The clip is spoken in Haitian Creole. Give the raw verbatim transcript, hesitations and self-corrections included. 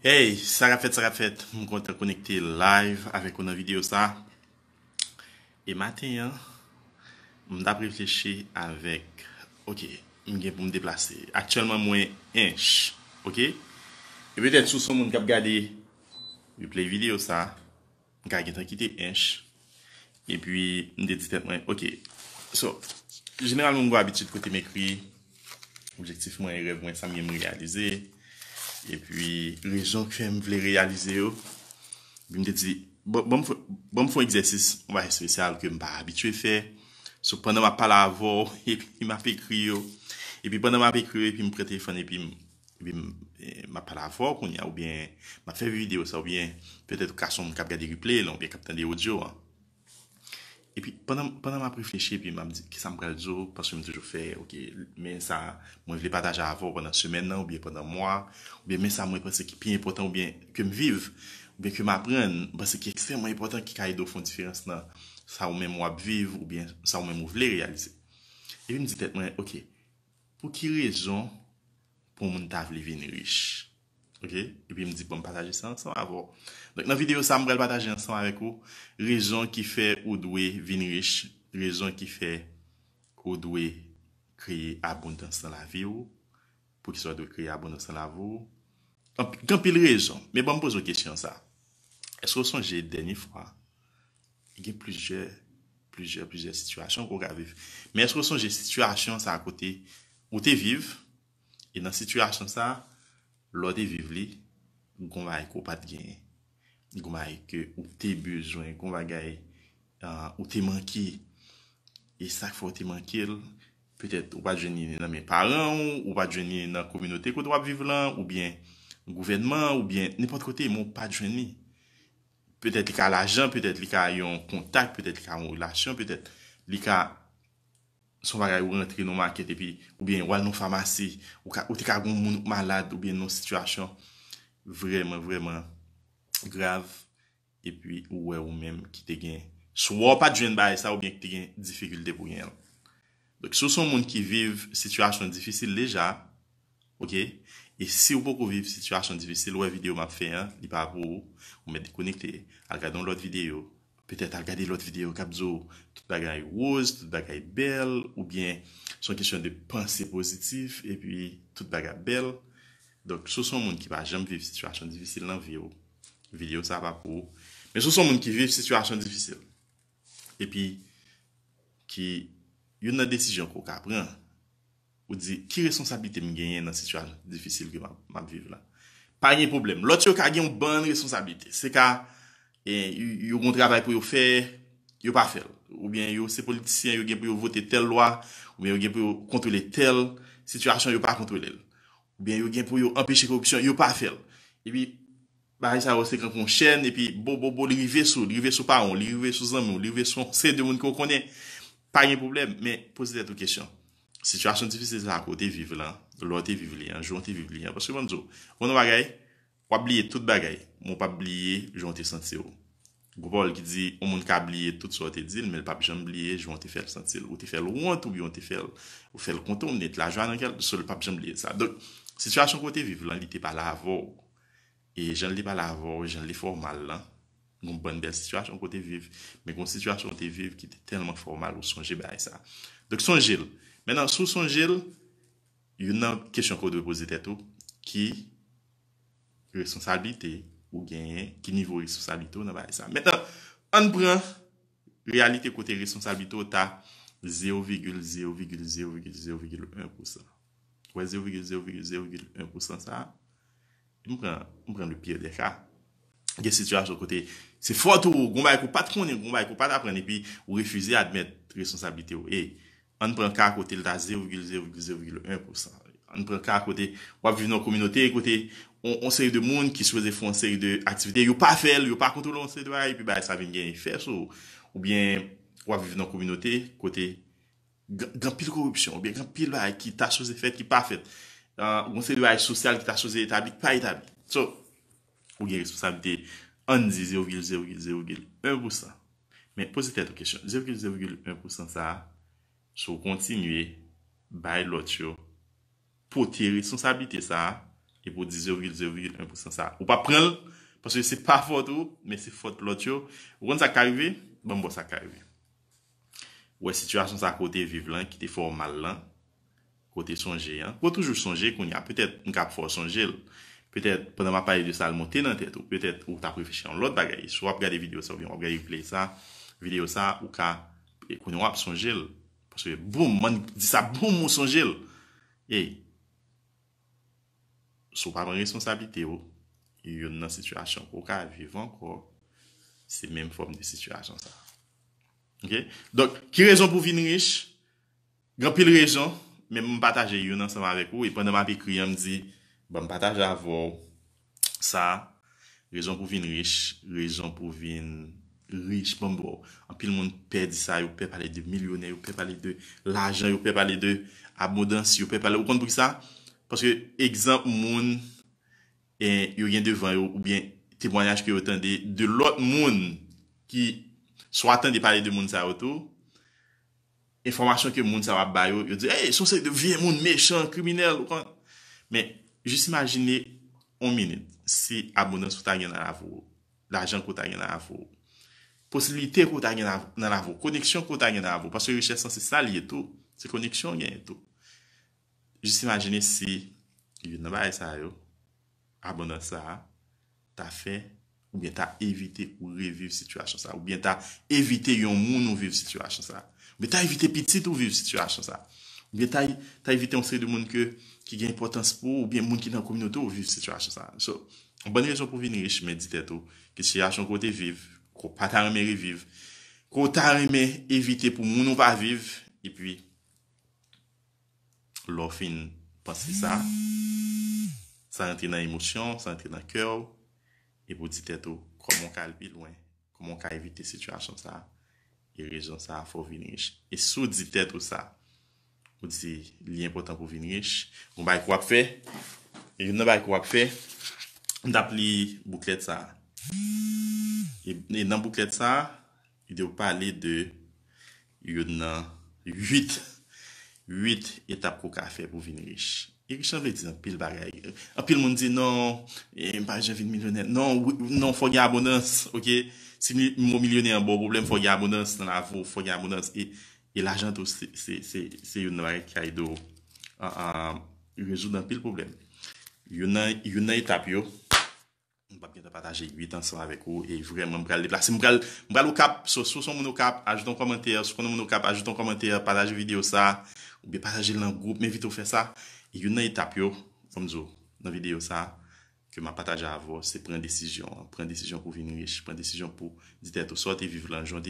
Hey, sa k ap fèt, sa k ap fèt? M kontan konekte live avèk ou nan videyo sa. E maten an, m t ap reflechi avèk, ok, m gen pou m deplase. Aktyèlman, mwen Ench, ok? E petèt si w se yon moun k ap gade replay videyo sa, m ka gentan kite Ench. Epi, m te di tèt mwen, ok. So, jeneralman, m gen abitid kote m ekri objektif mwen, rèv mwen, sa m gen m reyalize. Epi, rezon k fè m vle reyalize yo. Epi, m te di, bon, bon, m fè, bon, m fè yon egzèsis, yon bagay espesyal ke m pa abitye fè. So, pandan m ap pale avè w, epi m ap ekri yo. Epi, pandan m ap ekri yo, epi m pran telefòn, epi m, epi m, eh, m ap pale avè w kounye a, oubyen m ap fè videyo sa, oubyen petèt ou ka se yon moun k ap gade replay lan, oubyen k ap tande odyo an. Epi, pandan, pandan m ap reflechi, epi m ap di, kisa m pral di w, paske m toujou fè, ok, men sa, mwen vle pataje avè w pandan semèn nan, oubyen pandan mwa, oubyen men sa mwen panse ki pi enpòtan, oubyen ke m viv, oubyen ke m aprann, m panse ki ekstrèmman enpòtan, ki ka ede w fè yon diferans nan sa ou menm w ap viv, oubyen sa ou menm ou vle reyalize. Epi m di tèt mwen, ok, pou ki rezon pou yon moun ta vle vin rich? Ok? Epi m di, bon, m pataje sa ansanm avè w. Donk, nan videyo sa, m pral pataje ansanm avèk ou rezon ki fè ou dwe vin rich, rezon ki fè ou dwe kreye abondans nan lavi w, poukisa w dwe kreye abondans nan lavi w. Anp-, gen anpil rezon, men ban m poze w kesyon sa. Èske w sonje dènye fwa, gen plizyè, plizyè, plizyè sitiyasyon ke w ka viv. Men èske w sonje sitiyasyon sa kote ou te viv, e nan sitiyasyon sa, lè w te viv li, gon bagay ke w pa t genyen. Gon bagay ke ou te bezwen, gon bagay, ah, ou te manke. E sa k fè w te manke l, petèt ou pa t jwenn li nan men paran w, ou pa t jwenn li nan kominote kote w ap viv lan, oubyen gouvènman, oubyen nenpòt kote, men w pa t jwenn li. Petèt li ka lajan, petèt li ka yon kontak, petèt li ka yon relasyon, petèt li ka se yon bagay ou rantre nan makèt epi, oubyen w al nan famasi, ou ka, ou te ka gen yon moun malad oubyen nan yon sitiyasyon vrèman, vrèman grav, epi ou wè ou menm ki te gen, swa w pa t jwenn bagay sa oubyen ki te gen difikilte pou gen l. Donk, si w se yon moun ki viv sitiyasyon difisil deja, ok? E si w poko viv sitiyasyon difisil, ou wè videyo m ap fè an, li pa pou ou, ou mèt dekonekte, al gade yon lòt videyo, petèt al gade lòt videyo k ap di w tout bagay woz, tout bagay bèl, oubyen se yon kesyon de panse pozitif, epi tout bagay ap bèl. Donk, si w se yon moun ki pa janm viv sitiyasyon difisil nan vi w, videyo sa pa pou ou. Men si w se yon moun ki viv sitiyasyon difisil, epi ki youn nan desizyon ke w ka pran, ou di, ki responsablite m genyen nan sitiyasyon difisil ke m ap, m ap viv la? Pa gen pwoblèm. Lòt yo ka gen yon bann responsablite. Se ka, e, yo, yo gen yon travay pou yo fè, yo pa fè l. Oubyen yo se politisyen, yo gen pou yo vote tèl lwa, oubyen yo gen pou yo kontwole tèl sitiyasyon, yo pa kontwole l. Oubyen yo gen pou yo anpeche koripsyon, yo pa fè l. Epi, bagay sa yo se kankou yon chèn, epi bo, bo, bo, li rive sou, li rive sou paran w, li rive sou zanmi w, li rive sou yon seri de moun ke w konnen. Pa gen pwoblèm, men poze tèt ou kesyon. Sitiyasyon difisil sa ke w te viv lan, lè w te viv li an, jan w te viv li an. Paske ban m di w, ou konn yon bagay, w ap bliye tout bagay, men w p ap bliye jan w te santi w. Gon pawòl ki di, yon moun ka bliye tout sa w te di l, men l p ap janm bliye jan w te fè l santi l. Ou te fè l wont, oubyen w te fè l, ou fè l kontan, ou mete lajwa nan kè l, so l p ap janm bliye sa. Donk, sitiyasyon ke w te viv lan, li te pale avè w. E jan l te pale avè w, jan l te fè w mal lan, gon bann bèl sitiyasyon ke w te viv, men gon sitiyasyon w te viv ki te tèlman fè w mal, ou sonje bagay sa. Donk, sonje l. Mentnan, si w sonje l, youn nan kesyon ke w dwe poze tèt ou, ki responsablite ou genyen, ki nivo responsablite w nan bagay sa. Mentnan, ann pran reyalite kote responsablite w ta zewo vigil zewo vigil zewo vigil zewo vigil en pousan. Ou wè zewo vigil zewo vigil zewo vigil en pousan sa a? M pran, m pran le pire des cas. Gen sitiyasyon kote se fòt ou, gon bagay ke w pa t konnen, gon bagay ke w pa t aprann, epi ou refize admèt responsablite w. E ann pran ka kote l ta zewo vigil zewo vigil zewo vigil en pousan. Ann pran ka kote w ap viv nan yon kominote, kote yon, yon seri de moun ki sipoze fè yon seri de aktivite, yo pa fè l, yo pa kontwole yon seri de bagay, epi bagay sa vin gen efè sou ou. Oubyen w ap viv nan yon kominote kote gen, gen anpil koripsyon, oubyen gen anpil bagay ki ta sipoze fèt, ki pa fèt. Ah, gen yon seri de bagay sosyal ki ta sipoze etabli, ki pa etabli. So, ou gen responsablite, ann di zewo vigil zewo vigil zewo vigil en pousan. Men poze tèt ou kesyon, zewo vigil zewo vigil en pousan sa a, si w kontinye bay lòt yo pote responsablite sa a, Epi w di zewo vigil zewo vigil en pousan sa. Ou p ap pran l, paske se pa fòt ou, men se fòt lòt yo. Ou konn sa k ka rive? Ban m ba w sa k ka rive. Ou wè sitiyasyon sa ke w te viv lan, ki te fè w mal lan, ke w te sonje an. Ou toujou sonje kounye a. Petèt, m ka ap fè w sonje l. Petèt, pandan m ap pale de sa, l monte nan tèt ou. Petèt, ou t ap reflechi yon lòt bagay. Si w ap gade videyo sa, oubyen w ap gade replay sa, videyo sa, ou ka, e, kounye a w ap sonje l. Paske, boum, man di sa, boum, ou sonje l. E, si w pa pran responsablite w, youn nan sitiyasyon ke w ka viv ankò, se menm fòm de sitiyasyon sa. Ok? Donk, ki rezon pou w vin rich? Gen anpil rezon, men m pataje youn ansanm avèk ou, e pandan m ap ekri an, m di, ban m pataje avè w sa, rezon pou w vin rich, rezon pou w vin rich, ban m ba w. Anpil moun pè di sa, yo pè pale de milyonè, yo pè pale de lajan, yo pè pale de abondans, yo pè pale, ou konn poukisa? Paske egzanp moun, e, yo gen devan yo, oubyen temwayaj ke yo tande de lòt moun ki swa tande pale de moun sa yo tou, enfòmasyon ke moun sa yo ap ba yo, yo di, "Ey, se yon seri de vye moun mechan, kriminèl," ou konn. Men, jis imajine yon minit, si abondans ou ta gen nan lavi w, lajan ke w ta gen nan lavi w, posiblite ke w ta gen nan, nan lavi w, koneksyon ke w ta gen nan lavi w, paske richès lan se sa li ye tou, se koneksyon w genyen tou. Jis imajine si youn nan bagay sa yo, abondans sa a, ta fè, oubyen ta evite ou reviv sitiyasyon sa, oubyen ta evite yon moun ou viv sitiyasyon sa, oubyen ta evite pitit ou viv sitiyasyon sa, oubyen ta, ta evite yon seri de moun ke, ki gen enpòtans pou ou, oubyen moun ki nan kominote ou viv sitiyasyon sa. So, yon bòn rezon pou vin rich, men di tèt ou, ke sitiyasyon ke w te viv, ke w pa ta renmen reviv, ke w ta renmen evite pou moun ou pa viv, epi, lè w fin panse sa, sa rantre nan emosyon, sa rantre nan kè w, epi w di tèt ou, kòman w ka al pi lwen, kòman w ka evite sitiyasyon sa, e rezon sa fè w vin rich. E si w di tèt ou sa, ou di li enpòtan pou w vin rich, gon bagay ke w ap fè, e youn nan bagay ke w ap fè, m t ap li bouklèt sa. E, e nan bouklèt sa, yo pale de youn nan uit, uit etap ke w ka fè pou w vin rich. E rich lan vle di anpil bagay. Anpil moun di, "Non, e, m pa janm vin milyonè." Non, wi, non, fò gen abondans, ok? Si mi-, mo milyonè an ba w pwoblèm, fò gen abondans nan lavi w, fò gen abondans. E, e lajan tou, se, se, se, se youn nan bagay ki ka ede w, a, a, rezoud anpil pwoblèm. Youn nan, youn nan etap yo, m p ap gentan pataje uit ansanm avèk ou, e vrèman, m pral deplase. M pral, m pral Okap, so, si w se yon moun Okap, ajoute yon kòmantè, si w konn yon moun Okap, ajoute yon kòmantè, pataje videyo sa, oubyen pataje l nan gwoup, m envite w fè sa. E youn nan etap yo, fò m di w, nan videyo sa, ke m ap pataje avè w, se pran desizyon an. Pran desizyon pou w vin rich, pran desizyon pou di tèt ou sa w te viv lan, jan w te